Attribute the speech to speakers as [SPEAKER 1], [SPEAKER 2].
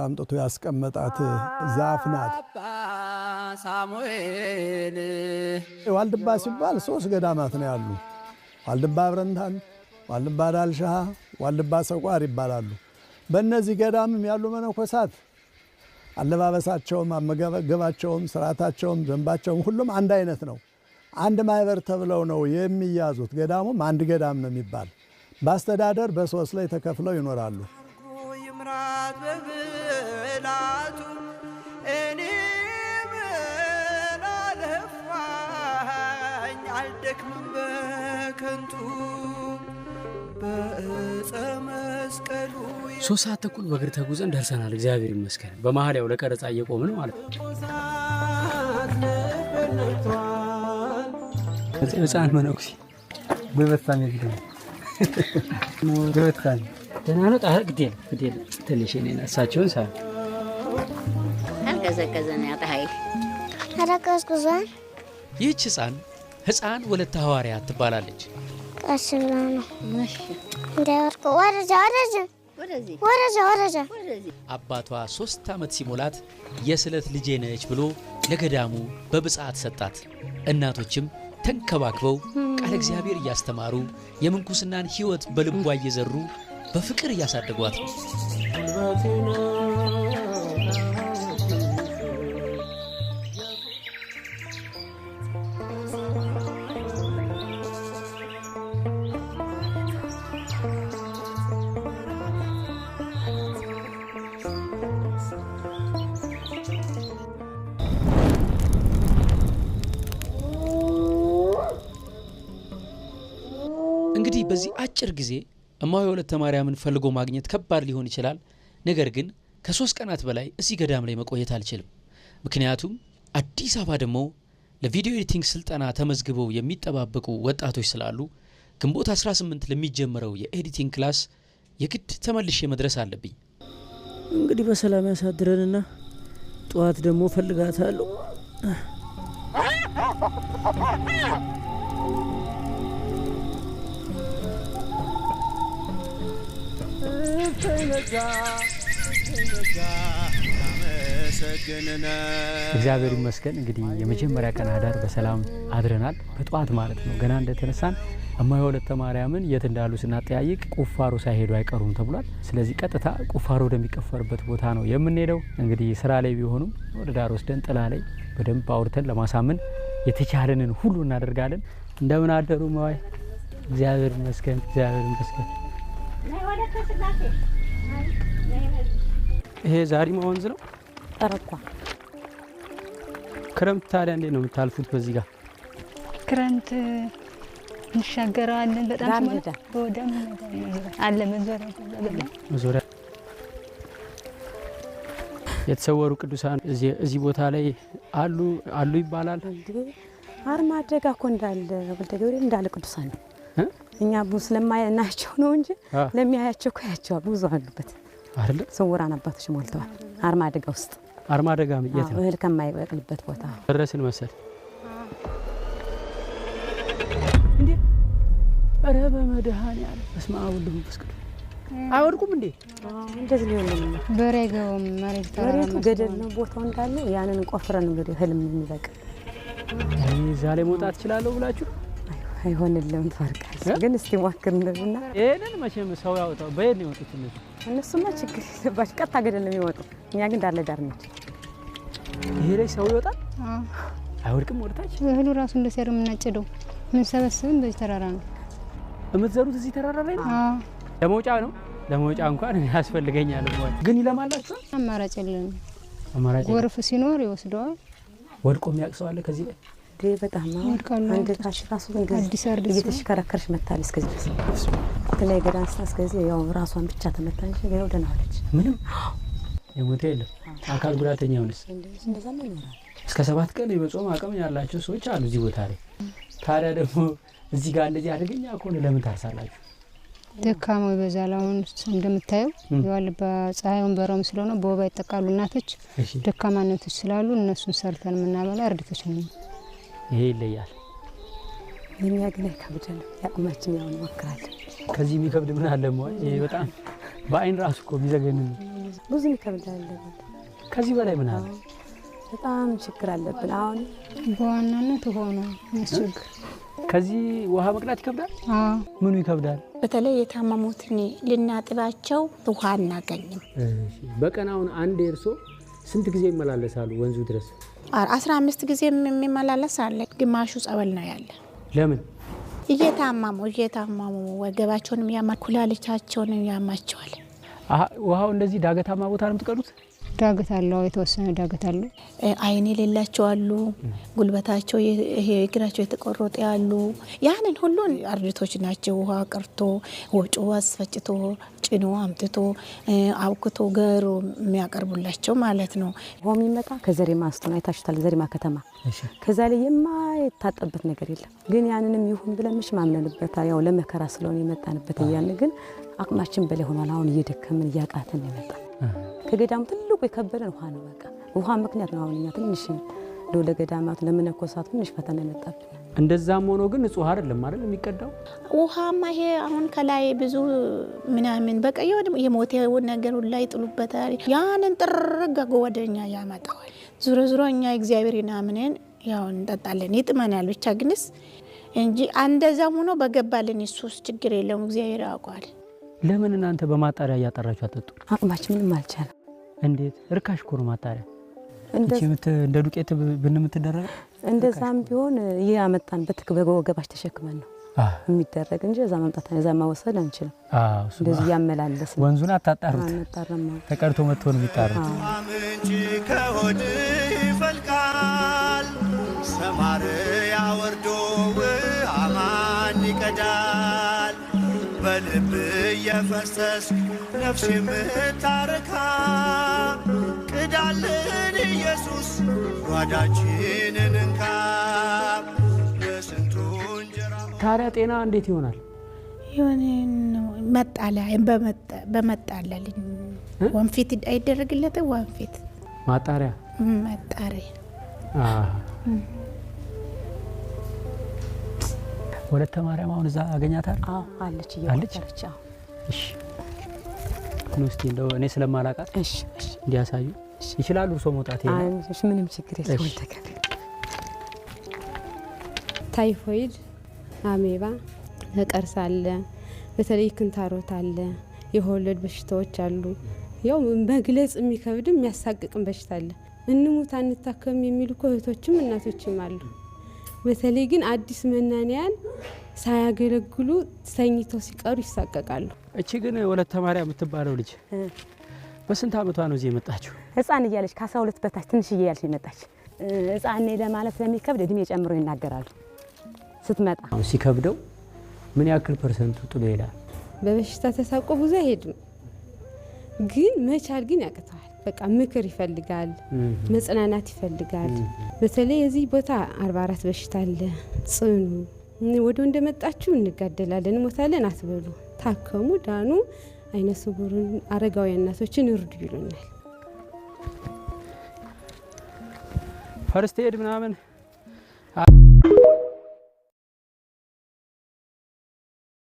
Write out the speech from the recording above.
[SPEAKER 1] አምጥቶ ያስቀመጣት ዛፍ ናት።
[SPEAKER 2] ሳሙኤል
[SPEAKER 1] ዋልድባ ሲባል 3 ገዳማት ነው ያሉ። ዋልድባ አብረንታን፣ ዋልድባ ዳልሻሃ፣ ዋልድባ ሰቋር ይባላሉ። በእነዚህ ገዳምም ያሉ መነኮሳት አለባበሳቸውም፣ አመጋገባቸውም፣ ስርዓታቸውም፣ ደንባቸውም ሁሉም አንድ አይነት ነው። አንድ ማህበር ተብለው ነው የሚያዙት። ገዳሙም አንድ ገዳም ነው የሚባል። በአስተዳደር በ3 ላይ ተከፍለው ይኖራሉ።
[SPEAKER 2] ይምራት በብላቱ እኔ ምን አለፋኝ አልደክምም በከንቱ በዕፀ መስቀሉ።
[SPEAKER 3] 3 ሰዓት ተኩል በእግር ተጉዘን ደርሰናል። እግዚአብሔር ይመስገን። በመሃል ያው ለቀረጻ እየቆምን ማለት ነው። ህፃን መነኩሴ ደህና ነው። ጣ ግድ የለም ግድ የለም ትንሽ እኔን እሳቸውን ሳ
[SPEAKER 4] አልቀዘቀዘ ነው ያጠሀይ
[SPEAKER 5] ኧረ ቀዝቅዟል።
[SPEAKER 3] ይህች ህፃን ህፃን ወለተ ሐዋርያት ትባላለች።
[SPEAKER 5] ቀስ ብላ ነው
[SPEAKER 4] እሺ
[SPEAKER 5] እንዳይወድቁ። ወረጃ ወረጃ
[SPEAKER 4] ወደዚህ
[SPEAKER 5] ወረጃ ወረጃ።
[SPEAKER 4] ወደዚህ።
[SPEAKER 3] አባቷ 3 ዓመት ሲሞላት የስለት ልጄ ነች ብሎ ለገዳሙ በብፅዓት ሰጣት። እናቶችም ተንከባክበው ቃለ እግዚአብሔር እያስተማሩ የምንኩስናን ሕይወት በልቧ እየዘሩ በፍቅር እያሳደጓት ነው። እንግዲህ በዚህ አጭር ጊዜ እማሆይ ወለተ ማርያምን ፈልጎ ማግኘት ከባድ ሊሆን ይችላል። ነገር ግን ከ3 ቀናት በላይ እዚህ ገዳም ላይ መቆየት አልችልም። ምክንያቱም አዲስ አበባ ደግሞ ለ video editing ስልጠና ተመዝግበው የሚጠባበቁ ወጣቶች ስላሉ ግንቦት 18 ለሚጀምረው የ editing class የግድ ተመልሼ መድረስ አለብኝ።
[SPEAKER 6] እንግዲህ በሰላም ያሳድረንና ጠዋት ደግሞ ፈልጋታለሁ። እግዚአብሔር ይመስገን እንግዲህ የመጀመሪያ ቀን አዳር በሰላም አድረናል። በጠዋት ማለት ነው። ገና እንደተነሳን እማሆይ ወለተ ማርያምን የት እንዳሉ ስናጠያይቅ ቁፋሮ ሳይሄዱ አይቀሩም ተብሏል። ስለዚህ ቀጥታ ቁፋሮ ወደሚቀፈርበት ቦታ ነው የምንሄደው። እንግዲህ ስራ ላይ ቢሆኑም ወደ ዳር ወስደን ጥላ ላይ በደንብ አውርተን ለማሳመን የተቻለንን ሁሉ እናደርጋለን። እንደምን አደሩ እማሆይ? እግዚአብሔር ይመስገን፣ እግዚአብሔር ይመስገን። ይሄ ዛሪማ ወንዝ ነው።
[SPEAKER 7] ጠረኳ።
[SPEAKER 3] ክረምት ታዲያ እንዴት ነው የምታልፉት በዚህ ጋር?
[SPEAKER 8] ክረምት እንሻገረዋለን። በጣም
[SPEAKER 7] ዳር
[SPEAKER 8] ሲሞላ
[SPEAKER 7] ለዳር።
[SPEAKER 8] በወዳም አለ መዞሪያ
[SPEAKER 3] መዞሪያ። የተሰወሩ ቅዱሳን እዚህ ቦታ ላይ አሉ አሉ ይባላል።
[SPEAKER 7] እንዴ አርማ አደጋ እኮ እንዳለ ወልደ ገብርኤል እንዳለ ቅዱሳን ነው።
[SPEAKER 3] እ?
[SPEAKER 7] እኛ ብዙ ስለማናያቸው ነው እንጂ ለሚያያቸው እኮ ያቸዋል። ብዙ አሉበት
[SPEAKER 3] አይደለ?
[SPEAKER 7] ስውራን አባቶች ሞልተዋል። አርማ አደጋ ውስጥ።
[SPEAKER 3] አርማ አደጋ የት ነው?
[SPEAKER 7] እህል ከማይበቅልበት ቦታ።
[SPEAKER 3] ደረስን መሰል። እንዴ ኧረ በመድኃኒዓለም በስመ አብ ወወልድ ወመንፈስ ቅዱስ። አይወድቁም እንዴ?
[SPEAKER 7] እንደዚህ ሊሆን ነው።
[SPEAKER 8] በሬ አይገባም። መሬት ተራራ
[SPEAKER 7] መሬቱ ገደል ነው ቦታው እንዳለ ያንን ቆፍረን እንግዲህ እህል የሚበቅል።
[SPEAKER 3] እኔ እዛ ላይ መውጣት እችላለሁ ብላችሁ
[SPEAKER 7] አይሆንልም። ትወርቃለህ። ግን እስቲ ሞክር እንደውና
[SPEAKER 3] ይሄንን መቼም ሰው ያወጣው። በየት ነው የወጡት እነሱ?
[SPEAKER 7] እነሱማ ችግር የለባቸው ቀጥታ ገደል ነው የሚወጡ። እኛ ግን ዳር ለዳር ነች።
[SPEAKER 3] ይሄ ላይ ሰው ይወጣል?
[SPEAKER 8] አዎ።
[SPEAKER 3] አይወድቅም ወደታች?
[SPEAKER 8] እህሉ ራሱ እንደሲያር የምናጭደው የምንሰበስብም በዚህ ተራራ ነው።
[SPEAKER 3] የምትዘሩት እዚህ ተራራ ላይ ነው?
[SPEAKER 8] አዎ።
[SPEAKER 3] ለመውጫ ነው። ለመውጫ እንኳን ያስፈልገኛል። ግን ይለማላችሁ?
[SPEAKER 8] አማራጭ የለንም።
[SPEAKER 3] አማራጭ የለም።
[SPEAKER 8] ጎርፍ ሲኖር ይወስደዋል።
[SPEAKER 3] ወድቆ የሚያውቅ ሰው አለ ከዚህ ላይ?
[SPEAKER 7] እንዴ በጣም አዎ።
[SPEAKER 8] ይወድቃሉ።
[SPEAKER 7] አንድ ታች ራሱ እንደዚህ
[SPEAKER 8] አዲስ አርድ ሲሆን
[SPEAKER 7] እየተሽከረከረች መታለች እስከዚህ ድረስ። በተለይ ገዳን ስታ እስከዚህ ያው ራሷን ብቻ ተመታ እንጂ ያው ደህና ሆነች።
[SPEAKER 3] ምንም የሞተ የለም። አካል ጉዳተኛ ሆነስ?
[SPEAKER 7] እንደዛማ ይኖራል።
[SPEAKER 3] እስከ 7 ቀን የመጾም አቅም ያላቸው ሰዎች አሉ እዚህ ቦታ ላይ። ታዲያ ደግሞ እዚህ ጋር እንደዚህ አደገኛ ከሆነ ለምን ታርሳላችሁ?
[SPEAKER 8] ደካማው ይበዛል። አሁን እንደምታየው የዋልባ ፀሐዩን በረም ስለሆነ በወባ ይጠቃሉ እናቶች። ደካማነቶች ስላሉ እነሱን ሰርተን የምናበላ እርድቶች ነው።
[SPEAKER 3] ይሄ ይለያል።
[SPEAKER 7] የኛ ግን አይከብደንም። ያቅማችን ያው እንሞክራለን።
[SPEAKER 3] ከዚህ የሚከብድ ምን አለ? ይሄ በጣም በአይን ራሱ እኮ የሚዘገንን ነው።
[SPEAKER 7] ብዙ ይከብዳል።
[SPEAKER 6] ከዚህ በላይ ምን አለ?
[SPEAKER 7] በጣም ችግር አለብን። አሁን
[SPEAKER 8] በዋናነት ውሃ ነው የሚያስቸግር።
[SPEAKER 6] ከዚህ ውሃ መቅዳት ይከብዳል።
[SPEAKER 8] አዎ
[SPEAKER 6] ምኑ ይከብዳል?
[SPEAKER 4] በተለይ የታመሙትን ልናጥባቸው ውሃ አናገኝም።
[SPEAKER 6] እሺ፣ በቀን አሁን አንድ እርሶ ስንት ጊዜ ይመላለሳሉ ወንዙ ድረስ?
[SPEAKER 4] 15 ጊዜ የሚመላለስ አለ። ግማሹ ጸበል ነው ያለ።
[SPEAKER 6] ለምን?
[SPEAKER 4] እየታመሙ እየታመሙ ወገባቸውንም ያማ ኩላሊታቸውንም ያማቸዋል።
[SPEAKER 6] አሀ፣ ውሃው እንደዚህ ዳገታማ ቦታ ነው የምትቀዱት?
[SPEAKER 8] ዳገት አለው፣ የተወሰነ ዳገት አለው።
[SPEAKER 4] አይን የሌላቸው አሉ፣ ጉልበታቸው ይሄ እግራቸው የተቆረጠ ያሉ። ያንን ሁሉ አርድቶች ናቸው። ውሃ ቀርቶ ወጮ አስፈጭቶ ጭኖ አምጥቶ አብክቶ ገሮ የሚያቀርቡላቸው ማለት ነው።
[SPEAKER 7] ውሃው የሚመጣ ከዘሬማ አንስቶ ነው። አይታችሁታል፣ ዘሬማ ከተማ ከዛ ላይ የማይታጠበት ነገር የለም። ግን ያንንም ይሁን ብለን ምሽ ማምነንበታል። ያው ለመከራ ስለሆነ የመጣንበት እያልን ግን አቅማችን በላይ ሆኗል። አሁን እየደከምን እያቃተን ነው የመጣ። ከገዳሙ ትልቁ የከበደን ውሃ ነው። በቃ ውሃ ምክንያት ነው። አሁን እኛ ትንሽ እንደው ለገዳማቱ ለመነኮሳቱ ትንሽ ፈተና የመጣብን።
[SPEAKER 6] እንደዛም ሆኖ ግን ንጹህ አይደለም አይደል የሚቀዳው?
[SPEAKER 4] ውሃማ ይሄ አሁን ከላይ ብዙ ምናምን በቃ የሆነ የሞተ ነገር ሁላ ይጥሉበታል። ያንን ጥርግ አድርጎ ወደ እኛ ያመጣዋል። ዞሮ ዞሮ እኛ እግዚአብሔር አምነን ያው እንጠጣለን፣ ይጥመናል ብቻ ግንስ እንጂ እንደዛም ሆኖ በገባልን እሱስ ችግር የለውም፣ እግዚአብሔር ያውቀዋል።
[SPEAKER 6] ለምን እናንተ በማጣሪያ እያጣራችሁ አጠጡ?
[SPEAKER 7] አቅማችን ምንም አልቻለም።
[SPEAKER 6] እንዴት እርካሽ እኮ ነው ማጣሪያ። እቺ እንደ ዱቄት ብን የምትደረገው
[SPEAKER 7] እንደዛም ቢሆን እያመጣን በወገባች ተሸክመን ነው የሚደረግ እንጂ እዛ ማምጣት እዛ ማወሰድ አንችልም። እንደዚህ እያመላለስን
[SPEAKER 6] ወንዙን አታጣሩት፣
[SPEAKER 7] አናጣራም።
[SPEAKER 6] ተቀድቶ መጥቶ ነው የሚጣሩት።
[SPEAKER 2] ምንጭ ከሆድ ይፈልቃል፣ ሰማርያ ወርዶ ውሃ ማን ይቀዳል? በልብ እየፈሰስክ ነፍስ የምታረካ ቅዳልን ኢየሱስ ጓዳችንን እንካ። የስንቱ እንጀራ
[SPEAKER 6] ታዲያ ጤና እንዴት ይሆናል?
[SPEAKER 4] የሆነ መጣላ በመጣላልኝ ወንፊት አይደረግለትም። ወንፊት
[SPEAKER 6] ማጣሪያ
[SPEAKER 4] ማጣሪያ
[SPEAKER 6] ወለተ ማርያም አሁን እዛ አገኛታለሁ።
[SPEAKER 7] አዎ አለች፣ እየቆፈረች። አዎ
[SPEAKER 6] እሺ፣ ኑ እስቲ እንደው እኔ ስለማላውቃት
[SPEAKER 7] እሺ፣ እሺ፣
[SPEAKER 6] እንዲያሳዩ ይችላሉ። እርሶ መውጣት ይሄ
[SPEAKER 7] እሺ፣ ምንም ችግር የለም። ወልተ ገብርኤል
[SPEAKER 9] ታይፎይድ፣ አሜባ፣ ነቀርሳ አለ፣ በተለይ ክንታሮት አለ፣ የወለድ በሽታዎች አሉ። ያው መግለጽ የሚከብድም የሚያሳቅቅም በሽታ አለ። እንሙት አንታከም የሚሉ እኮ እህቶችም እናቶችም አሉ። በተለይ ግን አዲስ መናንያን ሳያገለግሉ ተኝተው ሲቀሩ ይሳቀቃሉ።
[SPEAKER 6] እቺ ግን ወለተ ማርያም የምትባለው ልጅ በስንት ዓመቷ ነው እዚህ የመጣችው?
[SPEAKER 7] ሕፃን እያለች ከ12 በታች ትንሽዬ እያለች የመጣች ሕፃን ነኝ ለማለት ስለሚከብድ እድሜ ጨምሮ ይናገራሉ ስትመጣ።
[SPEAKER 6] አሁን ሲከብደው ምን ያክል percent ኡ ጥሎ ይሄዳል?
[SPEAKER 9] በበሽታ ተሳቆ ብዙ አይሄድም፣ ግን መቻል ግን ያቅተዋል። በቃ ምክር ይፈልጋል፣ መጽናናት ይፈልጋል። በተለይ የዚህ ቦታ 44 በሽታ አለ። ጽኑ፣ ወደ እንደመጣችሁ እንጋደላለን፣ እንሞታለን አትበሉ፣ ታከሙ፣ ዳኑ፣ አይነ ስውሩን አረጋውያን እናቶችን እርዱ ይሉናል።
[SPEAKER 6] First aid ምናምን